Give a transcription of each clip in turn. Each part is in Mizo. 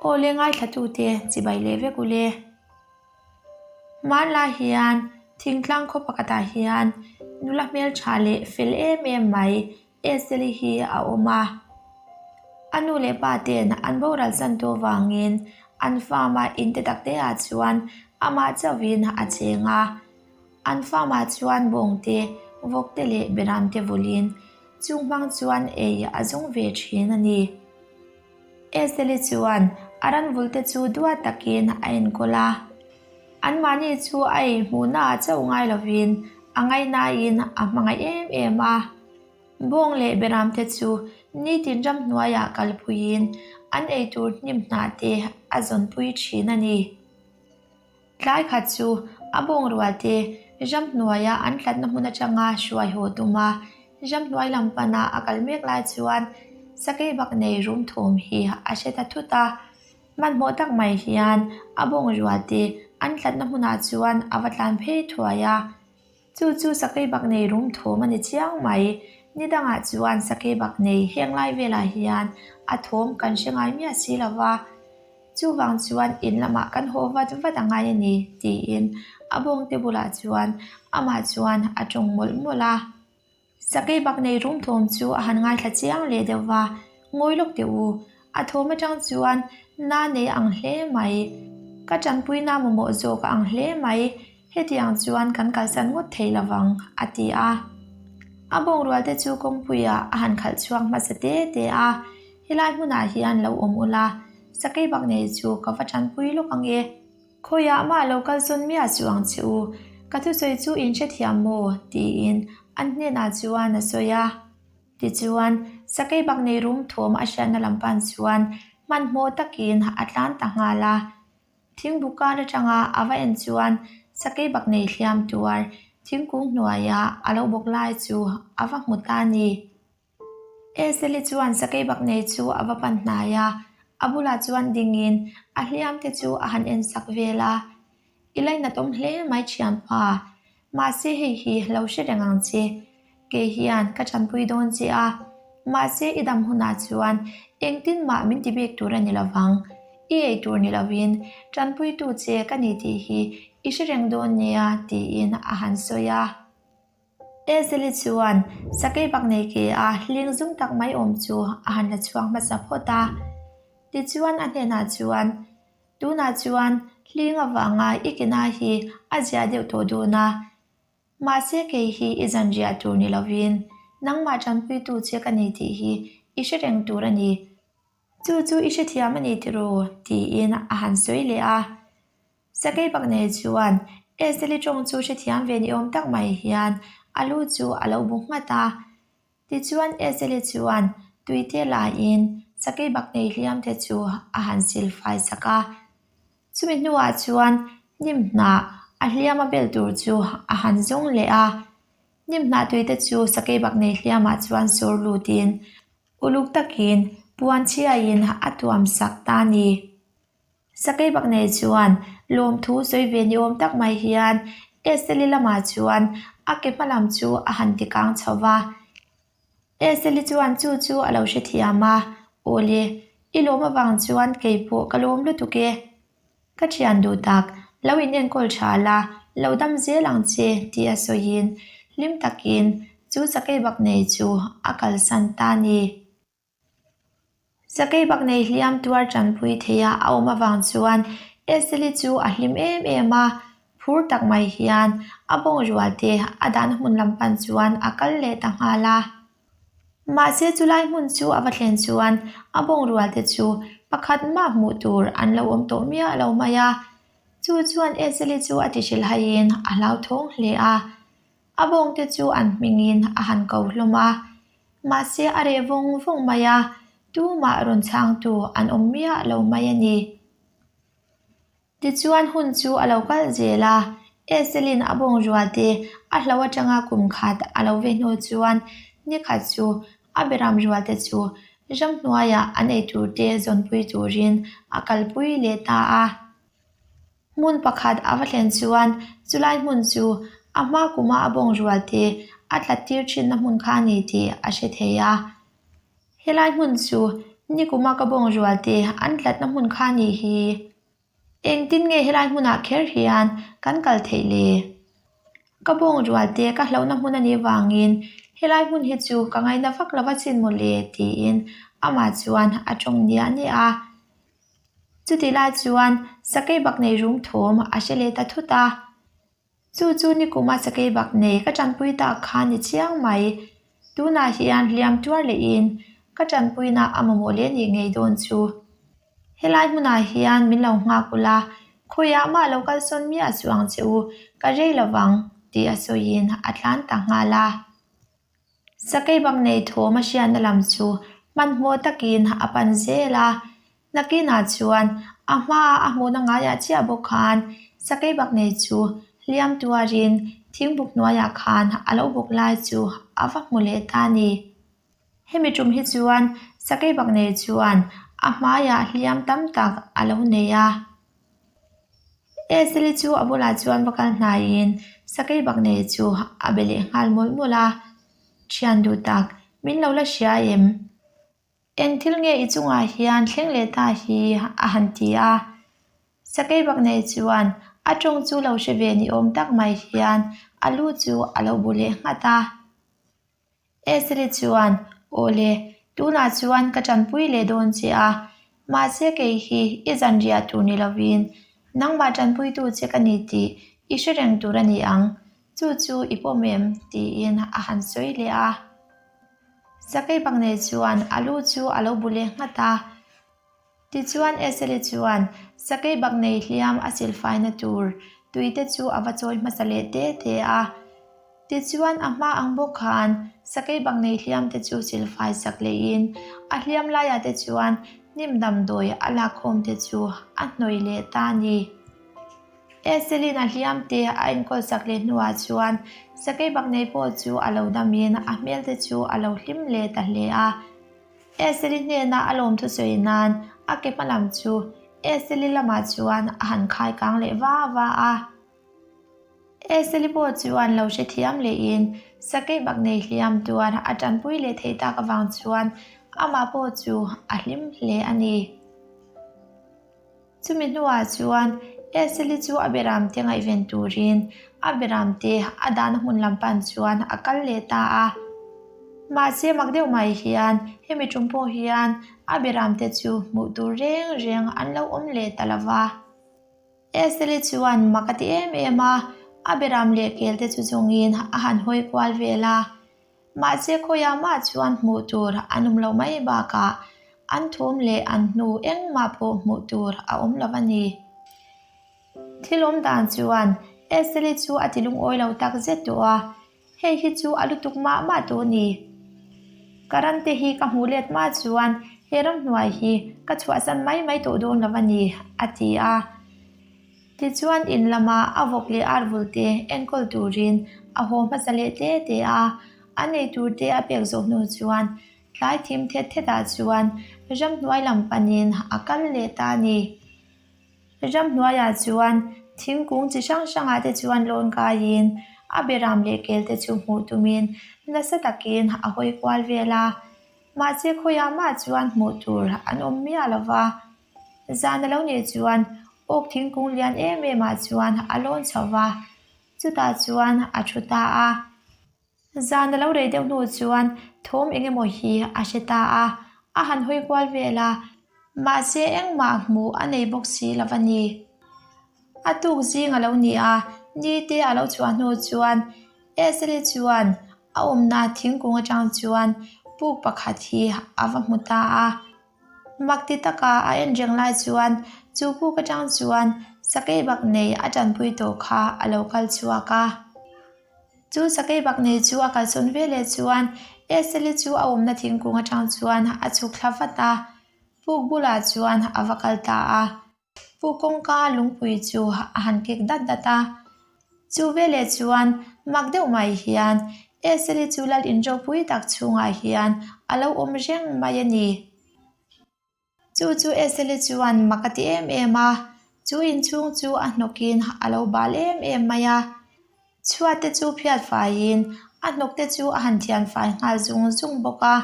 Aw le ngaithlatute chibai leh vek u le. Hmanlai hian thingtlang khaw pakhatah hian nula hmeltha leh fel em em mai Esteli hi a awm a. A nu leh pa ten an boral chan tawh vangin an farm a in te tak te ah chuan amah chauhin a cheng a. An farm ah chuan bawng te, vawk te leh beram te vulhin chung hmang chuan ei a zung ve thin a ni. Esteli chuan a ranvul te chu duat takin a enkawl a. Anmahni chu a ei hmuhna ah chauh ngai lovin a ngaihnain a hmangaih em em a. Bawng leh beram te chu nitin ramhnuaiah kalpuiin an eitur hnim hnah te a zawnpui thin a ni. Tlai khat chu a bawng rual te ramhnuaia an tlatna hmun atanga hruai haw tum a, ramhnuai lam pana a kal mek lai chuan sakei bak nei rum thawm hi a hre ta thut a. Hmanhmawh tak mai hian a bawng rual te an tlatna hmunah chuan a va tlan phei thuai a. Chu chu sakei bak nei rum thawm a ni chiang mai. Ni dangah chuan sakei bak nei heng lai velah hian a thawm kan hre ngai miah si lo va. Chuvang chuan in lamah kan haw vat vat a ngai a ni, tiin a bawngte bulah chuan amah chuan a tawng mawlh mawlh a. Sakei bak nei rum thawm chu a han ngaithla chiang leh deuh va, Ngawi lawk teh u, a thawm atang chuan na nei ang hle mai. Ka tanpuina mamawh zawk a ang hle mai, hetiang chuan kan kalsan ngawt thei lo vang, a ti a. A bawngrual te chu kawngpuiah a han khalh chhuak hmasa te te a. Helai hmunah hian lo awm ula, sakei bak nei chu ka va tanpui lawk ang e. Khawiah mah lo kal sawn miah suh ang che u, ka thusawi chu in hrethiam maw? tiin an hnenah chuan a sawi a. Tichuan, sakei bak nei rum thawm a hriatna lam pan chuan hmanhmawh takin a tlan ta nghal a. Thingbu kar atanga a va en chuan sakei bak nei hliam tuar thingkung hnuaia a lo bawk lai chu a va hmu ta a ni. Eseli chuan sakei bak nei chu a va pan hnai a, a bulah chuan dingin a hliam te chu a han en sak vel a. I lainat awm hle mai thianpa, mahse hei hi lo hre reng ang che. Kei hian ka tanpui dawn che a, mahse i dam hunah chuan engtin mah min ti bik tur a ni lovang. I ei tur ni lovin tanpuitu che ka ni tih hi i hre reng dawn nia tiin a han sawi a. Ezeli chuan sakei bak nei ke a hling zum tak mai awm chu a han la chhuak hmasa phawt a. Tichuan a hnenah chuan, Tunah chuan hling avanga i kena hi a zia deuh tawh dawn a, mahse kei hi i zanriah tur ni lovin nangmah tanpuitu che ka ni tih hi i hre reng tur a ni. Chu chu i hrethiam a ni tiraw? tiin a han sawi leh a. Sakei Paknei chuan Esteli tawng chu hrethiam ve ni awm tak mai hian a lu chu a lo bu nghat a. Tichuan Esteli chuan tuite laiin Sakei Baknei hliam te chu a han sil fai sak a. Chumi hnuah chuan hnim hnah a hliam a bel tur chu a han zawng leh a. Hnim hnah tuite chu Sakei Baknei hliamah chuan sawr lutin uluk takin puan chhiain a tuam sak ta a ni. Sakei bak nei chuan lawmthu sawi ve ni awm tak mai hian Esteli lamah chuan a ke hma lam chu a han ti kang chho va. Esteli chuan chu chu a lo hrethiam a, Awle, i lawm avang chuan kei pawh ka lawm lutuk e. Ka thian duh tak, lo in enkawl tha la, lo dam zel ang che tih a sawiin hlim takin chu sakei bak nei chu a kalsan ta a ni. Sakei bak nei hliam tuar tanpui theia a awm avang chuan Eseli chu a hlim em em a, phur tak mai hian a bawng rual te a dahna hmun lam pan chuan a kal leh ta nghal a. Mahse chulai hmun chu a va thlen chuan a bawng rual te chu pakhat mah hmuh tur an lo awm tawh miah lo mai a, chu chuan Eseli chu a ti hrilhaiin a hlauthawng hle a. A bawngte chu an hmingin a han ko hlawm a, mahse a reh vawng vawng mai a, tumah rawn chhangtu an awm miah lo mai a ni. Tichuan hun chu a lo kal zel a, Eselin a bawng rualte a hlo atanga kum khat a lo ve hnu chuan ni khat chu a beram rualte chu ramhnuaiah an eiturte zawnpui turin a kalpui leh ta a. Hmun pakhat a va thlen chuan chulai hmun chu a hma kuma a bawng rual te a tlat tir thinna hmun kha a ni tih a hre thei a. Helai hmun chu Nikuma ka bawng rual te an tlatna hmun kha nih hi. Engtin nge helai hmunah kher hian kan kal theih le? Ka bawng rual te ka hlauhna hmun a nih vangin helai hmun hi chu ka ngaina vak lo va chin maw le tiin amah chuan a tawng niah niah a. Chutih lai chuan sakei bak nei rum thawm a hre leh ta thut a. Chu chu nikuma sakei bak nei ka tanpui tak kha ni chiang mai. Tunah hian hliam tuar lehin ka tanpuina a mamawh leh nih ngei dawn chu. Helai hmunah hian min lo nghak ula, khawiah mah lo kalsawn miah chu ang che u, ka rei lovang tih a sawiin a tlan ta nghal a. Sakei bak nei thawm a hriatna lam chu hmanhmawh takin a pan zel a, nakinah chuan a hmaa a hmuhna ngaiah chiah bawk khan sakei bak nei chu hliam tuarin thingbuk hnuaiah khan a lo bawk lai chu a va hmu leh ta a ni. Hemi tum hi chuan sakei bak nei chuan a hmaiah hliam tam tak a lo nei a. Eseli chu a bulah chuan va kal hnaiin sakei bak nei chu a be leh nghal mawlh mawlh a, Thian duh tak, min lo la hria em? Eng thil nge i chungah hian thleng leh ta hi? a han ti a. Sakei bak nei chuan a tawng chu lo hre ve ni awm tak mai hian a lu chu a lo bu leh nghat a. Esri chuan, Awle, tunah chuan ka tanpui leh dawn che a, mahse kei hi i zanriah tur ni lovin nangmah tanpuitu che ka ni tih i hre reng tur a ni ang, chu chu i pawm em? tiin a han sawi leh a. Sakei Baknei chuan a lu chu a lo bu leh nghat a. Tichuan Eseli chuan sakei bak nei hliam a silfaina tur tui te chu a va chawi hmasa leh te te a. Tichuan a hma ang bawk khan sakei bak nei hliam te chu silfai sak lehin a hliam laiah te chuan hnim damdawi a lakkhawm te chu a hnawih leh ta a ni. Eseli'n a hliam te a enkawl sak leh hnuah chuan sakei bak nei pawh chu a lo damin a hmel te chu a lo hlim leh ta hle a. Eseli hnena a lawm thusawi nan a ke hma lam chu Eseli lamah chuan a han khai kang leh va va a. Eseli pawh chuan lo hrethiam lehin sakei bak nei hliam tuar a tanpui leh theih tak avang chuan amah pawh chu a hlim hle a ni. Chumi hnuah chuan Eseli chu a beramte ngaihven turin a beramte a dahna hmun lam pan chuan a kal leh ta a. Mahse mak deuh mai hian hemi tum pawh hian a beramte chu hmuh tur reng reng an lo awm leh ta lo va. Eseli chuan mak a ti em em a, a beram leh kelte chu zawngin a han hawi kual vel a. Mahse khawiah mah chuan hmuh tur an awm loh mai bakah an thum leh an hnu engmah pawh hmuh tur a awm lo a ni. Thil awm dan chuan Eseli chu a ti lungawi lo tak zet tawh a, hei hi chu a lutuk mah mah tawh a ni. Ka rante hi ka hmuh let hma chuan he ramhnuai hi ka chhuahsan mai mai tawh dawn lo a ni, a ti a. Tichuan in lama a vawk leh ar vul te enkawl turin a haw hmasa leh te te a, a nei tur te a pek zawh hnu chuan tlai thim thet thet ah chuan ramhnuai lam panin a kal leh ta a ni. Ramhnuaiah chuan thingkung chi hrang hrangah te chuan lawn kaiin a beram leh kel te chu hmuh tumin nasa takin a hawi kual vel a, mahse khawiah mah chuan hmuh tur an awm miah lo va. Zan a lo nih chuan awk thingkung lian em em ah chuan a lawn chho va, chutah chuan a thu ta a. Zan a lo rei deuh hnu chuan thawm eng emaw hi a hre ta a, a han hawi kual vel a, mahse engmah hmuh a nei bawk si lo a ni. A tuk zing a lo ni a, ni te a lo chhuah hnu chuan Eseli chuan a awmna thingkung atang chuan puk pakhat hi a va hmu ta a. Mak ti taka a en reng lai chuan chu puk atang chuan sakei bak nei a tanpui tawh kha a lo kal chhuak a. Chu sakei bak nei chu a kalsawn ve leh chuan Eseli chu a awmna thingkung atang chuan a chhuk thla vat a, puk bulah chuan a va kal ta a. Pu kawngka lungpui chu a han kek dat dat a, chu veleh chuan mak deuh mai hian Eseli chu lal in ropui tak chhungah hian a lo awm reng mai a ni. Chu chu Eseli chuan mak a ti em em a, chu inchhung chu a hnawkin a lo bal em em mai a. Chhuat te chu phiat faiin a hnawk te chu a han thian fai nghal zung zung bawk a.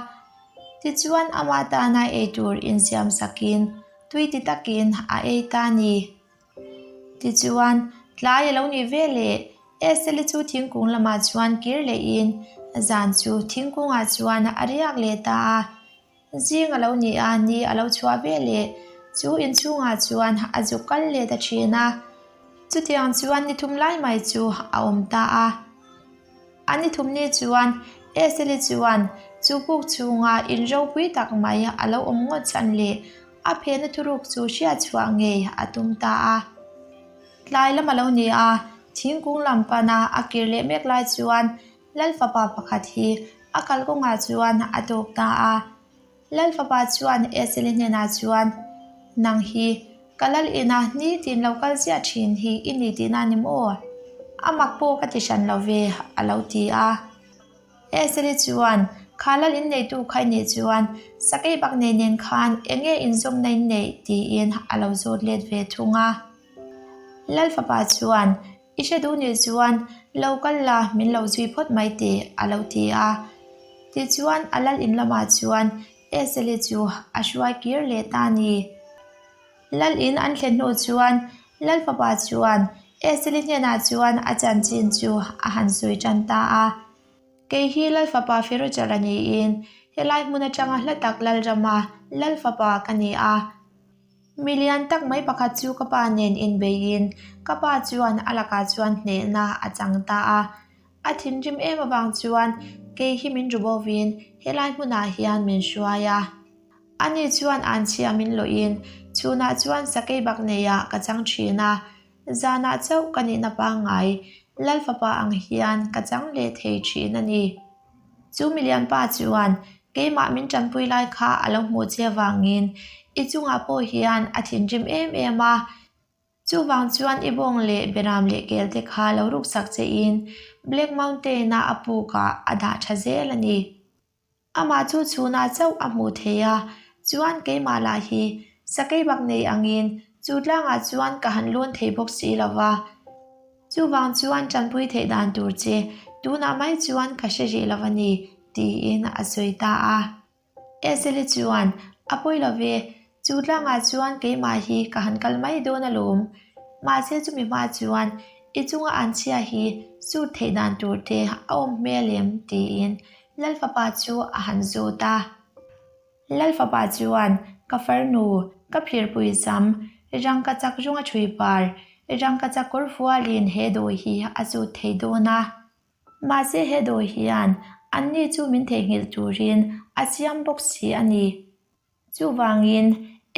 Tichuan ama tana ei tur insiam sakin tui ti takin a ei ta a ni. Tichuan tlai a lo nih veleh Eseli chu thingkung lamah chuan kir lehin zan chu thingkungah chuan a riak leh ta a. Zing a lo ni a, ni a lo chhuah veleh chu inchhungah chuan a zuk kal leh ta thin a. Chutiang chuan ni thum lai mai chu a awm ta a. A ni thum ni chuan Eseli chuan chu puk chhunga in ropui tak mai a lo awm ngawt chhan leh a phehna thuruk chu hriat chhuah ngei a tum ta a. Tlai lam a lo ni a, thingkung lam pana a kir leh mek lai chuan Lal fapa pakhat hi a kalkawngah chuan a tawk ta a. Lal fapa chuan Eseli hnenah chuan, Nang hi ka lal ina nitin lo kal ziah thin hi i ni tihna ni maw? A mak pawh ka ti hran lo ve, a lo ti a. Eseli chuan, Kha lal inneitu kha i nih chuan sakei bak nei nen khan eng nge inzawmna in neih? tiin a lo zawt let ve thung a. Lal fapa chuan, I hre duh nih chuan lo kal la min lo zui phawt mai teh a lo ti a. Tichuan a lal in lamah chuan Eseli chu a hruai kir leh ta a ni. Lal in an thlen hnu chuan Lal fapa chuan Eseli hnenah chuan a chanchin chu a han sawi tan ta a. Kei hi Lal fapa Firochara niin helai hmun atanga hla tak Lalrama Lal fapa ka ni a. Mi lian tak mai pakhat chu ka pa nen inbeiin ka pa chuan a lakah chuan hnehna a chang ta a. A thinrim em avang chuan kei hi min ru bovin helai hmunah hian min hruai a. Ani chuan anchhia min lawhin chhunah chuan sakei bak neiah ka chang thin a, zanah chauh ka nihna pangngai Lal fapa ang hian ka chang leh thei thin a ni. Chu milian pa chuan keimah min tanpui lai kha a lo hmuh che avangin i chungah pawh hian a thinrim em em a. Chuvang chuan i bawng leh beram leh kel te kha lo ruksak che in Black Mountain a a pukah a dah tha zel a ni. Amah chu chhunah chauh a hmuh thei a, chuan keimah lah hi sakei bak nei angin chu tlangah chuan ka han lawn thei bawk si lo va. Chuvang chuan tanpui theih dan tur che tunah mai chuan ka hre rih lo a ni, tiin a sawi ta a. Eseli chuan, A pawi lo ve, chu tlangah chuan keimah hi ka han kal mai dawn alawm. Mahse chumi hma chuan i chunga an chhia hi sut theih dan tur te a awm hmel em? tiin Lal fapa chu a han zawt a. Lal fapa chuan, Ka farnu, ka phirpui sam, rangka chak rawnga ṭhui par, rangka chak kawr fualin he dawi hi a zut thei dawn a. Mahse he dawi hian anni chu min theihnghilh turin a siam bawk si a ni. Chuvangin,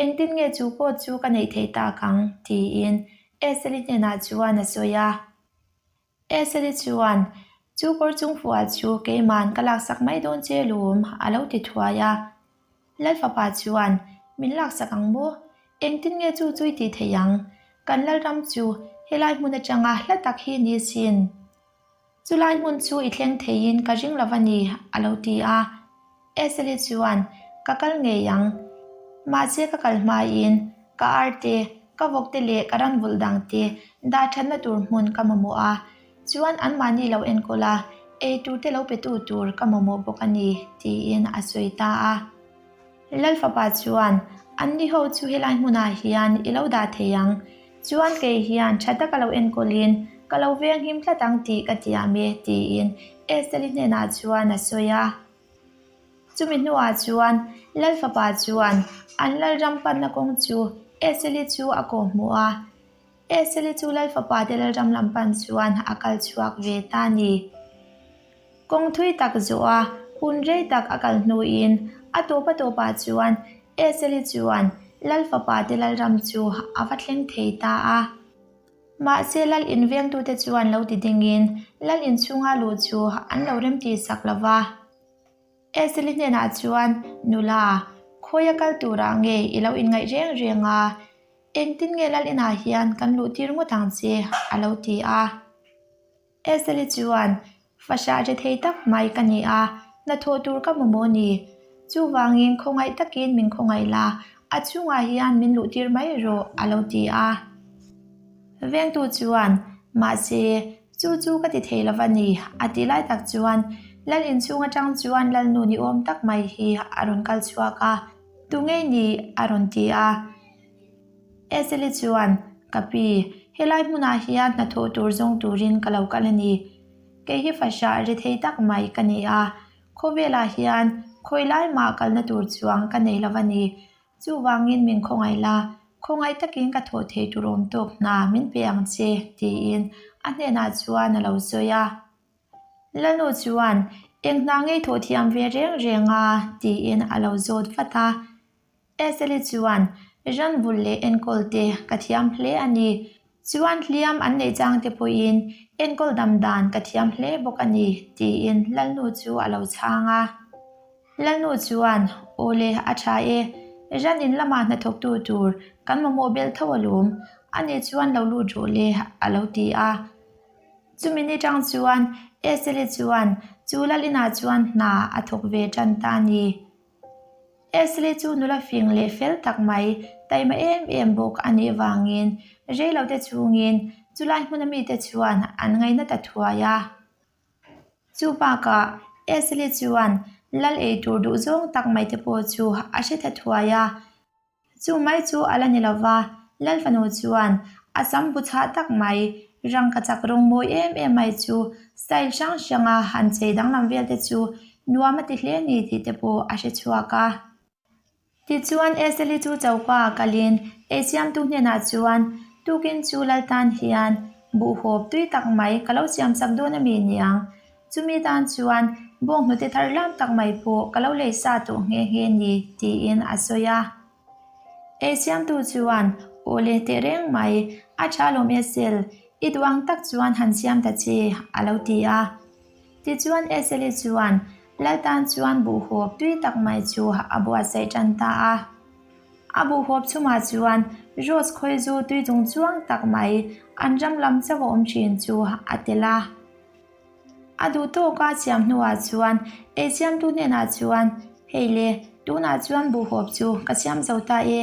engtin nge chu coat chu ka neih theih tak ang? tiin Eseli hnenah chuan a sawi a. Eseli chuan, Chu kawr chung fual chu keiman ka laksak mai dawn che lawm, a lo ti thuai a. Lal fapa chuan, Min laksak ang maw? Engtin nge chu chu i tih theih ang? Kan Lalram chu helai hmun atanga hla tak hi ni sin. Chulai hmun chu i thleng theiin ka ring lo a ni, a lo ti a. Eseli chuan, Ka kal ngei ang. Mahse ka kal hmain ka ar te, ka vawk te leh ka ram vulh dang te dah thatna tur hmun ka mamawh a, chuan anmahni lo enkawl a, ei tur te lo pe tu tur ka mamawh bawk a ni, tiin a sawi ta a. Lal fapa chuan, Anni ho chu helai hmunah hian i lo dah thei ang. Chuan kei hian tha taka lo enkawlin ka lo venghim tlat ang tih ka tiam e, tiin Eseli hnenah chuan a sawi a. Chumi hnuah chuan Lal fapa chuan an Lalram panna kawng chu Eseli chu a kawhhmuh a. Eseli chu Lal fapa te Lalram lam pan chuan a kal chhuak ve ta a ni. Kawng thui tak zawh a, hun rei tak a kal hnuin a tawp a tawpah chuan Eseli chuan Lal fapa te Lalram chu a va thleng thei ta a. Mahse Lal invengtute chuan lo ti dingin Lal inchhunga luh chu an lo remti sak lo va. Eseli hnenah chuan, Nula, khawi a kal turah nge i lo inngaih reng reng a? Engtin nge Lal inah hian kan luh tir ngawt ang che? a lo ti a. Eseli chuan, Fahrah ri thei tak mai ka ni a, hnathawh tur ka mamawh ni. Chuvangin khawngaih takin min khawngaih la, a chhungah hian min luh tir mai rawh, a lo ti a. Vengtu chuan, Mahse, chu chu ka ti thei lo va ni, a ti lai tak chuan. Lal inchhung atang chuan Lalnu ni awm tak mai hi a rawn kal chhuak a, Tu ngei ni? a rawn ti a. Eseli chuan, Ka pi, helai hmunah hian hnathawh tur zawng turin ka lo kal a ni. Kei hi fahrah ri thei tak mai ka ni a, khawvelah hian khawi lai mah kalna tur chuang ka nei lo a ni. Chuvangin min khawngaih la, khawngaih takin ka thawh thei tur awm tawk hna min pe ang che, tiin a hnenah chuan a lo sawi a. Lalnu chuan, Eng hna ngei thawh thiam ve reng reng a? tiin a lo zawt vat a. Eseli chuan, Ran vulh leh enkawl te ka thiam hle a ni. Chuan hliam an neih chang te pawhin enkawl dam dan ka thiam hle bawk a ni, tiin Lalnu chu a lo chhang a. Lalnu chuan, Aw le, a tha e. Ran in lamah hnathawktu tur kan mamawh belh tho alawm. Ani chuan lo lut rawh le, a lo ti a. Chumi ni tang chuan Eseli chuan chu lal inah chuan hna a thawk ve tan ta a ni. Eseli chu nula fing leh fel tak mai, taima em em bawk a nih vangin reilote chhungin chulai hmuna mite chuan an ngaina ta thuai a. Chu bakah Eseli chuan lal ei tur duhzawng tak mai te pawh chu a hre ta thuai a. Chu mai chu a la ni lo va, Lal fanu chuan a sam bu chhah tak mai, rangkachak rawng mawi em em mai chu style hrang hranga han chei danglam vel te chu nuam a ti hle ni tih te pawh a hre chhuak a. Tichuan Eseli chu choka a kalin eisiamtu hnenah chuan tukin chu Lal tan hian buhhawp tui tak mai ka lo siam chak dawn a mi niang? Chumi tan chuan bawnghnute thar hlam tak mai pawh ka lo lei sa tawh nghe nghe ni, tiin a sawi a. Ei siamtu chuan, Aw le teh reng mai, a tha lawm Esel, i duh ang tak chuan han siam ta che, a lo ti a. Tichuan Eseli chuan Lal tan chuan buhhawp tui tak mai chu a buatsaih tan ta a. A buhhawp chhumah chuan Rose khawizu tui chung chuang tak mai an ram lam chauh a awm thin chu a tel a. A duh tawka siam hnuah chuan ei siamtu hnenah chuan, Hei le, tunah chuan buhhawp chu ka siam zo ta e,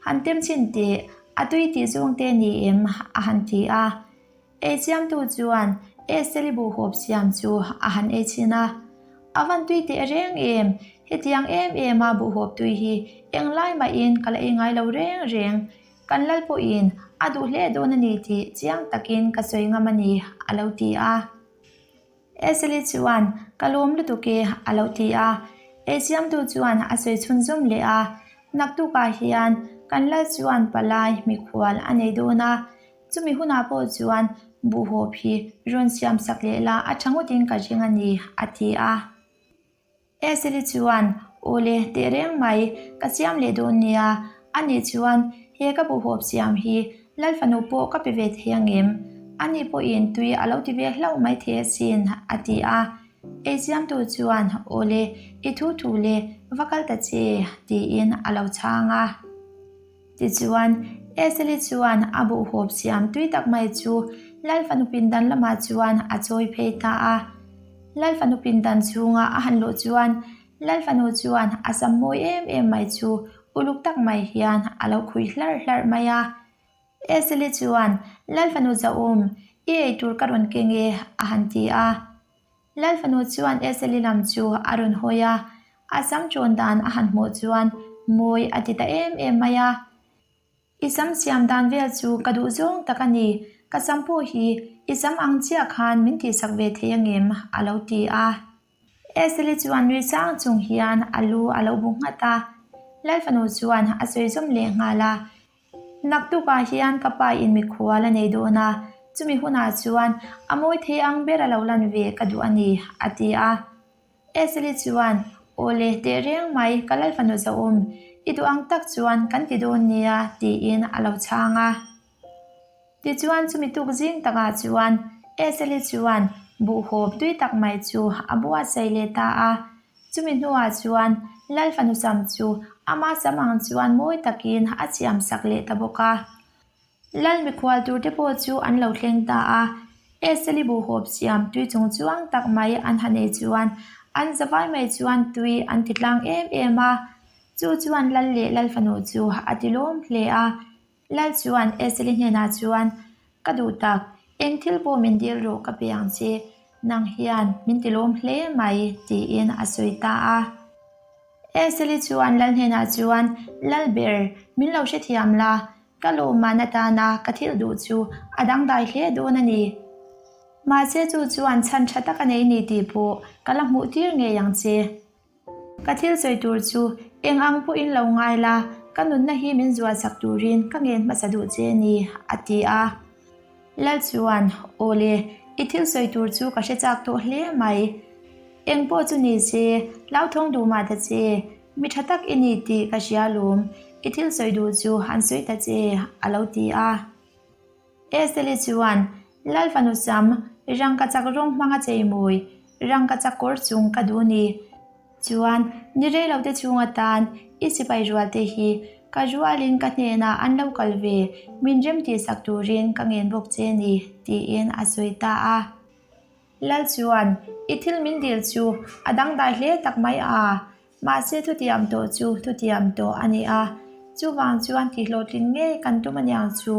han tem chhin teh, a tui tih zawng te ni em? a han ti a. Ei siamtu chuan Eseli buhhawp siam chu a han ei chhin a. A van tui teh reng em? Hetiang em em a buhhawp tui hi englai mahin ka la ei ngai lo reng reng. Kan lal pawhin a duh hle dawn a ni tih chiang takin ka sawi ngam a ni, a lo ti a. Eseli chuan, Ka lawm lutuk e, a lo ti a. Eisiamtu chuan a sawi chhunzawm leh a, Naktukah hian kan lal chuan palai mikhual a nei dawn a, chumi hunah pawh chuan buhhawp hi rawn siamsak leh la a tha ngawtin ka ring a ni, a ti a. Eseli chuan, Aw le, teh reng mai, ka siam leh dawn nia. Ani chuan, He ka buhhawp siam hi Lal fanu pawh ka pe ve thei angem? Ani pawhin tui a lo ti ve hlauh mai thei asin, a ti a. Ei siamtu chuan, Aw le, i thu thu le, va kal ta che, tiin a lo chhang a. Tichuan, Eseli chuan a buhhawp siam tui tak mai chu Lal fanu pindan lamah chuan a chawi phei ta a. Lal fanu pindan chhunga a han luh chuan Lal fanu chuan a sam mawi em em mai chu uluk tak mai hian a lo khuih hlarh hlarh mai a. Eseli chuan, Lal fanu zahawm, i eitur ka rawn keng e, a han ti a. Lal fanu chuan Eseli lam chu a rawn hawi a, a sam ṭawn dan a han hmuh chuan mawi a ti ta em em mai a. I sam siam dan vel chu ka duh zawng tak a ni, ka sam pawh hi i sam ang chiah khan min tihsak ve thei angem? a lo ti a. Eseli chuan nui sang chung hian a lu a lo bu nghat a. Lal fanu chuan a sawi zawm leh nghal a. Naktukah hian ka pa in mikhual a nei dawn a, chumi hunah chuan a mawi thei ang ber a lo lan ve ka duh a ni, a ti a. Eseli chuan, Aw le, teh reng mai, ka lal fanu zahawm, i duh ang tak chuan kan ti dawn nia, tiin a lo chhang a. Tichuan chumi tuk zing takah chuan Eseli chuan buhhawp tui tak mai chu a buatsaih leh ta a. Chumi hnuah chuan Lal fanu sam chu ama sam ang chuan mawi takin a chiam sak leh ta bawk a. Lal mikhual tur te pawh chu an lo thleng ta a. Eseli buhhawp siam tui chung chuang tak mai an ha nei chuan an zavai mai chuan tui an ti tlang em em a. Chu chuan Lal leh Lal fanu chu a ti lawm hle a. Lal chuan Eseli hnenah chuan, Ka duh tak, eng thil pawh min dil rawh ka pe ang che. Nang hian min ti lawm hle mai, tiin a sawi ta a. Eseli chuan lal hnenah chuan, Lal ber, min lo hrethiam la, ka lawmman atana ka thil duh chu a dangdai hle dawn a ni. Mahse chu chuan chhan tha tak a nei ni tih pawh ka la hmuh tir ngei ang che. Ka thil sawi tur chu eng ang pawhin lo ngai la, ka nunna hi min zual sak turin ka ngen hmasa duh che ni, a ti a. Lal chuan, Aw le, i thil sawi tur chu ka hre chak tawh hle mai. Eng pawh chu ni se, hlauthawng duh mah ta che, mi tha tak i ni tih ka hria lawm, i thil sawi duh chu han sawi ta che, a lo ti a. Eseli chuan, Lal fanu sam, rangka chak rawng hmanga cheimawi, rangka chak kawr chung ka duh ni. Chuan, ni rei lo te chhung atan i sipai rual te hi ka rualin ka hnenah an lo kal ve, min rem tihsak turin ka ngen bawk che ni, tiin a sawi ta a. Lal chuan, I thil min dil chu a dangdai hle tak mai a, mahse thutiam tawh chu thutiam tawh a ni a, chuvang chuan tihhlawhtling ngei kan tum aniang chu.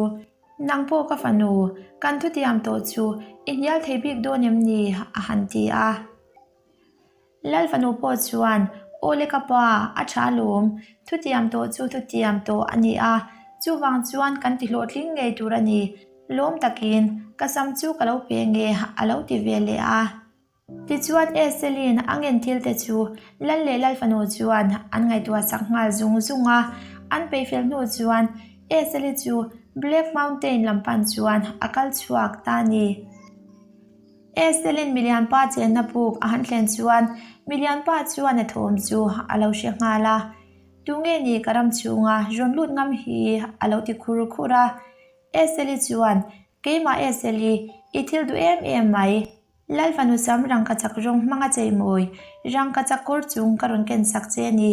Nang pawh ka fanu, kan thutiam tawh chu i hnial thei bik dawn em ni? a han ti a. Lal fanu pawh chuan, Aw le ka pa, a tha alawm, thutiam tawh chu thutiam tawh a ni a, chuvang chuan kan ti hlawhtling ngei tur a ni, lawm takin ka sam chu ka lo pe nge a lo ti ve leh a. Tichuan Eselin a ngen thil te chu Lal leh Lal fanu chuan an ngaihtuah sak nghal zung zung a, an peihfel hnu chuan Eseli chu Black Mountain lam pan chuan a kal chhuak ta a ni. Estelin milianpa chenna puk a han thlen chuan milianpa chuan a thawm chu a lo hre nghal a, Tunge ni ka ram chhunga rawn lut ngam hi a lo ti khur khur a. Esteli chuan, Keimah Esteli, i thil duh em em mai. Lal fanu sam rangkachak rawng hmanga cheimawi, rangkachak kawr chung ka rawn ken sak che a ni.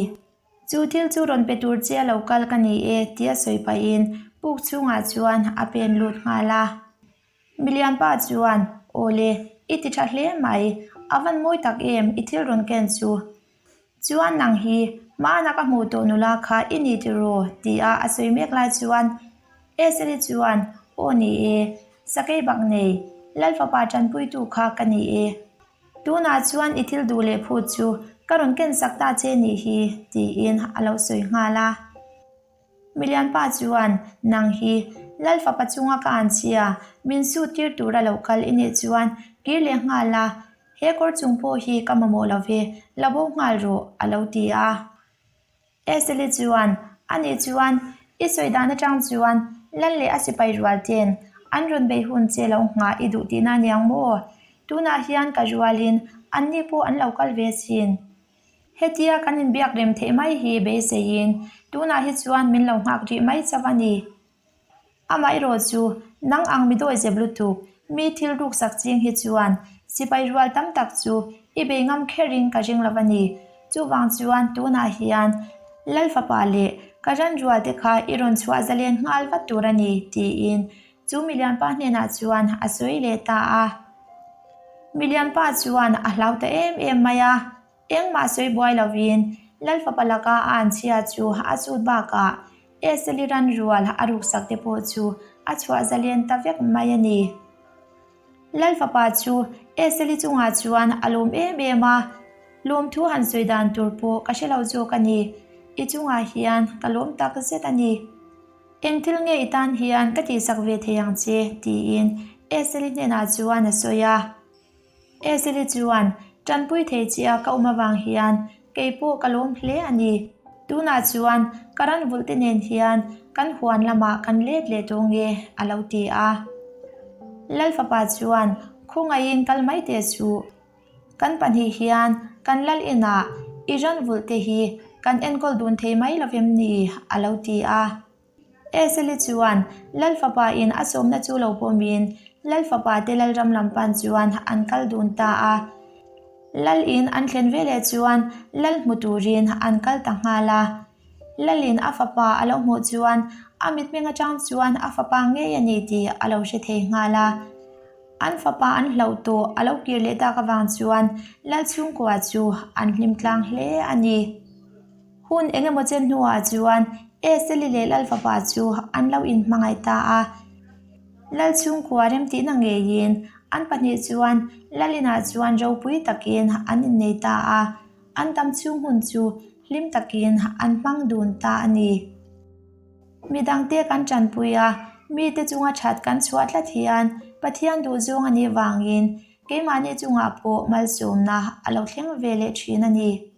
Chu thil chu rawn pe tur che a lo kal ka ni e tia sawi pahin puk chhungah chuan a pen lut nghal a. Milianpa chuan, Aw le, i ti tha hle mai, a van mawi tak em i thil rawn ken chu. Chuan nang hi, hmana ka hmuh tawh nula kha i ni tiraw? tia a sawi mek lai chuan Eseli chuan, Aw ni e, sakei bak nei, Lal fapa tanpuitu kha ka ni e. Tunah chuan i thil duh leh phut chu ka rawn ken sak ta che nih hi, tiin a lo sawi nghal a. Milianpa chuan, Nang hi, Lal fapa chunga ka an chhia, min su tir tura lo kal i nih chuan kir leh nghal la, he kawr chung pawh hi ka mamawh lo ve, la bo nghal rawh, a lo ti a. Eseli chuan, Anih chuan, i sawi dan atang chuan Lal leh a sipai rual ten an rawn bei hun che lo nghah i duh tihna aniang maw? Tunah hian ka rualin anni pawh an lo kal ve sin. Hetia kan inbiak rem theih mai hi beiseiin tunah hi chuan min lo nghak rih mai chauh a ni. Amaherawh chu nang ang mi dawi zep lutuk, mi thil ruksak ching hi chuan sipai rual tam tak chu i bei ngam kherin ka ring lo a ni. Chuvang chuan tunah hian Lal fapa leh ka ran rual te kha i rawn chhuah zalen nghal vat tur a ni tiin chu milianpa hnenah chuan a sawi leh ta a. Milianpa chuan a hlau ta em em mai a, engmah sawi buai lovin Lal fapa laka a anchhia chu a chut bakah Eseli ran rual a ruksak te pawh chu a chhuah zalen ta vek mai a ni. Lal fapa chu Eseli chungah chuan a lawm em em a, lawmthu han sawi dan tur pawh ka hre lo zawk a ni, i chungah hian ka lawm tak zet a ni. Eng thil nge i tan hian ka tihsak ve thei ang che? tiin Eseli hnenah chuan a sawi a. Eseli chuan, Tanpui thei che a ka awm avang hian kei pawh ka lawm hle a ni. Tunah chuan ka ran vulh te nen hian kan huan lamah kan let leh tawh nge? a lo ti a. Lal fapa chuan, Khawngaihin kal mai teh suh. Kan pahnih hian kan lal inah i ran vulh te hi kan enkawl dun thei mai lo vem ni? a lo ti a. Eseli chuan Lal fapa in a sawmna chu lo pawmin Lal fapa te Lalram lam pan chuan an kal dun ta a. Lal in an thlen veleh chuan Lal hmu turin an kal ta nghal a. Lalin a fapa a lo hmuh chuan a mitmeng atang chuan a fapa ngei a ni tih a lo hre thei nghal a. An fapa an hlauh tawh a lo kir leh tak avang chuan Lal chhungkua chu an hlim tlang hle a ni. Hun eng emaw chen hnuah chuan Eseli leh Lal fapa chu an lo inhmangaih ta a. Lal chhungkua remtihna ngeiin. An pahnih chuan Lalinah chuan ropui takin an innei ta a, an dam chhung hun chu hlim takin an hmang dun ta a ni. Midangte kan tanpui a, mite chunga that kan chhuah tlat hian Pathian duhzawng a nih vangin keimahni chungah pawh malsawmna a lo thleng ve leh thin a ni.